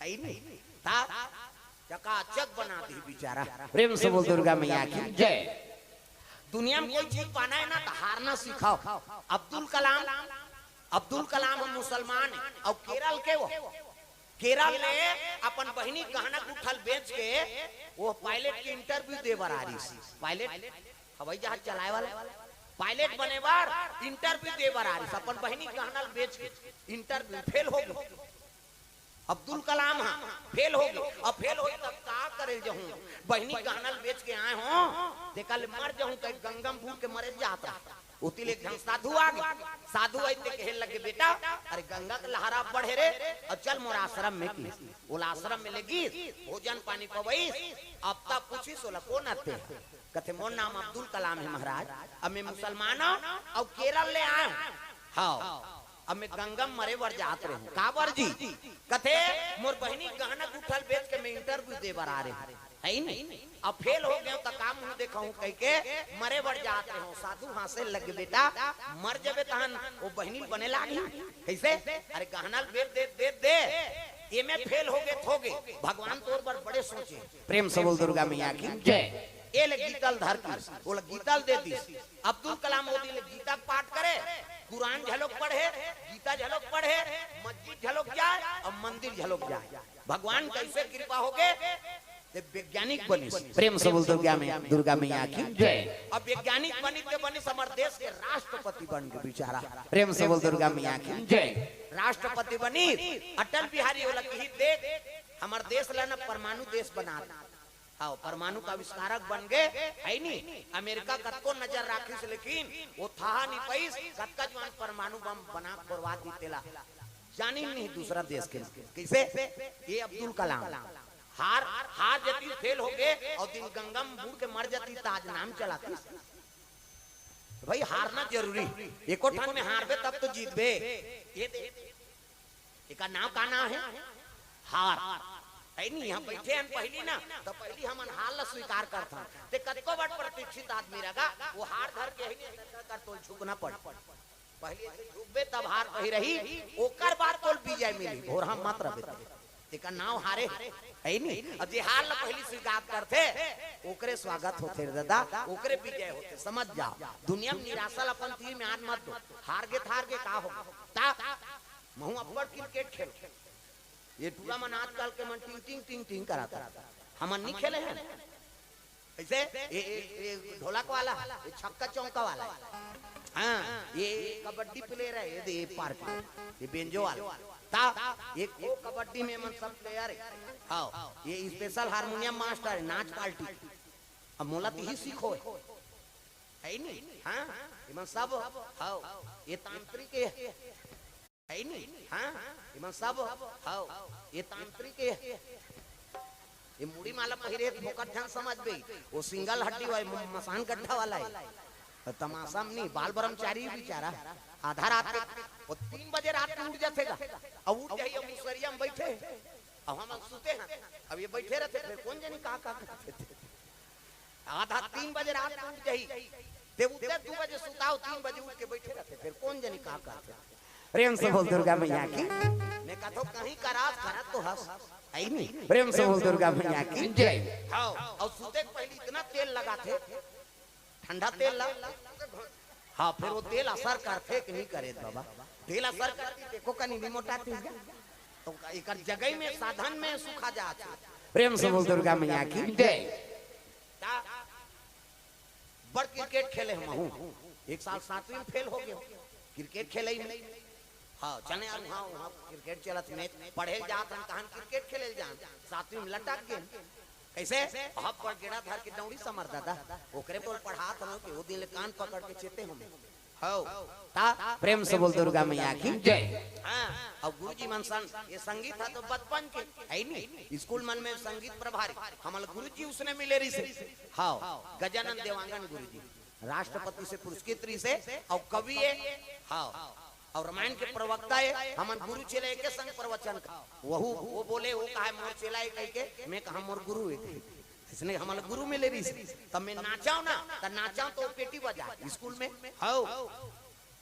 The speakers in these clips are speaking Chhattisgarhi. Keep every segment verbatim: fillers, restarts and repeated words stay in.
है नहीं। ता चकाचक बना दी बेचारा। प्रेम से बोल दुर्गा मैया की जय। दुनिया में कोई चीज पाना है ना, तो हारना सिखाओ। अब्दुल कलाम, अब्दुल कलाम हम मुसलमान है, और केरल के वो, केरल ले अपन बहिनी गहना गुठल बेच के वो पायलट के इंटरव्यू दे बर आ रही। पायलट, हवाई जहाज चलाए वाला, पायलट बने बर इंटरव्यू दे बर आ रही, अपन बहिनी गहना बेच के इंटरव्यू फेल हो गई। अब्दुल कलाम हा फेल हो गए। अब फेल हो तब का करे जाहूं? बहिनी गहना ल बेच के आए हो, तेकर ले मर जाहूं, कहीं गंगा में बूड़ के मरे जात रहा। उती ले एक झन साधु आ गए। साधु आई ते कहे लगे, "बेटा, अरे गंगा के लहरा बढ़े रे, और चल मोर आश्रम में।" की ओला आश्रम में लेगी, भोजन पानी पवईस। अब तब पूछी सोला, "कौन आते?" कथे, "मोर नाम अब्दुल कलाम है महाराज, अब मैं मुसलमान हूं और केरल ले आए हूं।" हाँ, अब मैं गंगा में मरे बर जात रहे हूं। काबर जी? कथे, "मोर बहिनी गहना गुठल बेच के मैं इंटरव्यू दे बर आ रहे हूं, है ही नहीं। अब फेल हो गया तो काम मुंह देखा हूं," कह के मरे बर जात रहे हूं। साधु हांसे लगे, "बेटा, मर जबे तहन वो बहिनी बने लागी। कैसे? अरे गहना बेच दे, दे, दे, ये में फेल हो गए, हो गए। भगवान तोर बर बड़े सोचे।" प्रेम से बोल दुर्गा मैया की जय। ये ले गीतल धर की, वो ले गीतल दे दी। अब्दुल कलाम मोदी ले गीता पाठ करे, कुरान झलोक पढ़े, गीता झलोक पढ़े, मस्जिद झलोक जाए और मंदिर झलोक जाए। भगवान कैसे कृपा हो गए, ते वैज्ञानिक बनिस। प्रेम से बोल दुर्गा मैया, दुर्गा मैया की जय। अब वैज्ञानिक बनिस ते बनिस हमर देश के राष्ट्रपति बन के बेचारा। प्रेम से बोल दुर्गा मैया की जय। राष्ट्रपति बनिस, अटल बिहारी ओला कही, "देख, हमर देश ला ना परमाणु देश बना दे।" हाँ, परमाणु का आविष्कारक बन गए, है नी? अमेरिका कतको नजर राखिस, लेकिन वो थाहा नहीं पाइस, कतका जवान परमाणु बम बना फोड़वा दी तेला। जानी नहीं दूसरा देश के। कैसे? ये अब्दुल कलाम। हार, हार जती फेल हो गए और दिन गंगा में बूड़ के मर जती, ताज नाम चलाती। भाई, हारना जरूरी। एको ठान में हारबे, तब तो जीतबे। ये दे, एकर नाम का नाम है? हार। है नी, यहाँ बैठे हन पहली ना, तो पहली हमन हार ला स्वीकार करथन। ते कतको बड़ प्रतिष्ठित आदमी रगा, वो हार धर के ही नहीं कर, कर तोल झुकना पड़। पहली ऐसे झुकबे, तब हार पहिरही, ओकर बाद तोल विजय मिली। भोरहा मत रबे। तेकर नाम हारे है, है नी? अब जे हार ला पहली स्वीकार करथे, ओकरे स्वागत होथे रे दादा, ओकरे विजय होथे। समझ जाओ, दुनिया में निराशा ला अपन तीर में आन मत दो। हार गे, हार गे का हो? ता महू अब्बड़ क्रिकेट खेल। ये टूरा मन आजकल के मन टिंग टिंग टिंग टिंग कराता। हमन नहीं खेले हैं। ऐसे ये, ये, ये ढोलक वाला, ये छक्का चौका वाला। हाँ, ये कबड्डी प्लेयर है, ये दे, ये पार्क, ये बेंजो वाला। ता, ये को कबड्डी में मन सब प्लेयर है। हाँ, ये स्पेशल हारमोनियम मास्टर है, नाच पार्टी। अब मोला तो ही सीखो है। है ही नहीं? हाँ, ये मन सब, हाँ, ये तांत्रिक है। है ही नहीं? हाँ, ये मन सब, हाँ, ये तांत्रिक है। ये मुड़ी माला पहिरे त फोकट झन समझ बे। वो सिंगल हड्डी वाला, म-, मसान गड्ढा वाला है। तो तमाशा में नहीं, बाल ब्रह्मचारी बेचारा। आधा रात के, वो तीन बजे रात के उठ जाथे गा। अब उठ जाइए, मुसरिया में बैठे। अब हम सुते हैं। अब ये बैठे रहते, फिर कौन जानी का, का करते थे। आधा तीन बजे रात के उठ जाई। ते उठे दू बजे सुताओ, तीन बजे उठ के बैठे रहते, फिर कौन जानी का करते। प्रेम से बोल दुर्गा मैया की। मैं कथो कहीं करा, करा तो हंस। आई नहीं। प्रेम से बोल दुर्गा मैया की जय। हाँ, और सुते के पहले इतना तेल लगाथे, ठंडा तेल ला। हाँ, फिर वो तेल असर करथे कि नहीं करे बाबा? तेल असर करती, देखो कनी भी मोटा तीस गा। तो एकर जगह में, साधन में सुखा जाथे। प्रेम से बोल दुर्गा मैया की जय। ता बड़ क्रिकेट खेले हम हूँ। एक साल सातवीं में फेल हो गए। क्रिकेट खेले ही नहीं। हाँ, चने यार, वहाँ, वहाँ क्रिकेट चलत, मैच पढ़े जात हन, तहन क्रिकेट खेले जान। सातवीं में लटक गए। कैसे? अब बड़ गेड़ा धर के दौड़ी समर दादा। ओकरे बोल पढ़ात हन कि वो दिन ले कान पकड़ के चेते हमें। हो। ता प्रेम से बोल दुर्गा मैया की जय। हाँ, अब गुरुजी मन सन, ये संगीत है तो बचपन के, है नहीं? स्कूल मन में संगीत प्रभारी, हमल गुरुजी उसने मिले रही से। हाँ, गजानन देवांगन गुरुजी, राष्ट्रपति से पुरस्कृत रही से, और कवि है। हाँ, और रामायण के प्रवक्ता है, हमन गुरु चेला एके संग प्रवचन का। वहू, वो बोले, वो कहा मोर चेला है कह के, मैं कहा मोर गुरु है। इसने हमला गुरु मिले रहिस, तब मैं नाचाव ना, त नाचाव तो पेटी बजा स्कूल में। हौ।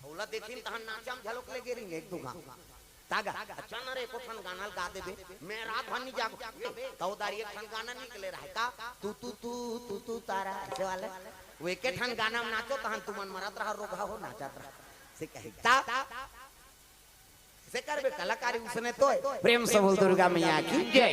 ओला देखिन तहन नाचा में झलक ले गे रहिन एक दू घांव। तागा, अच्छा न रे, एको ठन गाना ल गा देबे, मैं रात भर नहीं जागो। अबे, तौदारी एक ठन गाना निकले रहे का, तू तू तू तू तू तारा, ऐसे वाला। वो एके ठन गाना में नाचो, तहन तुमन मरत रहा, रोगहा हो, नाचत रहा। से कहे, ता, से करबे कलाकारी उसने तो है। प्रेम से बोल दुर्गा मैया की जय।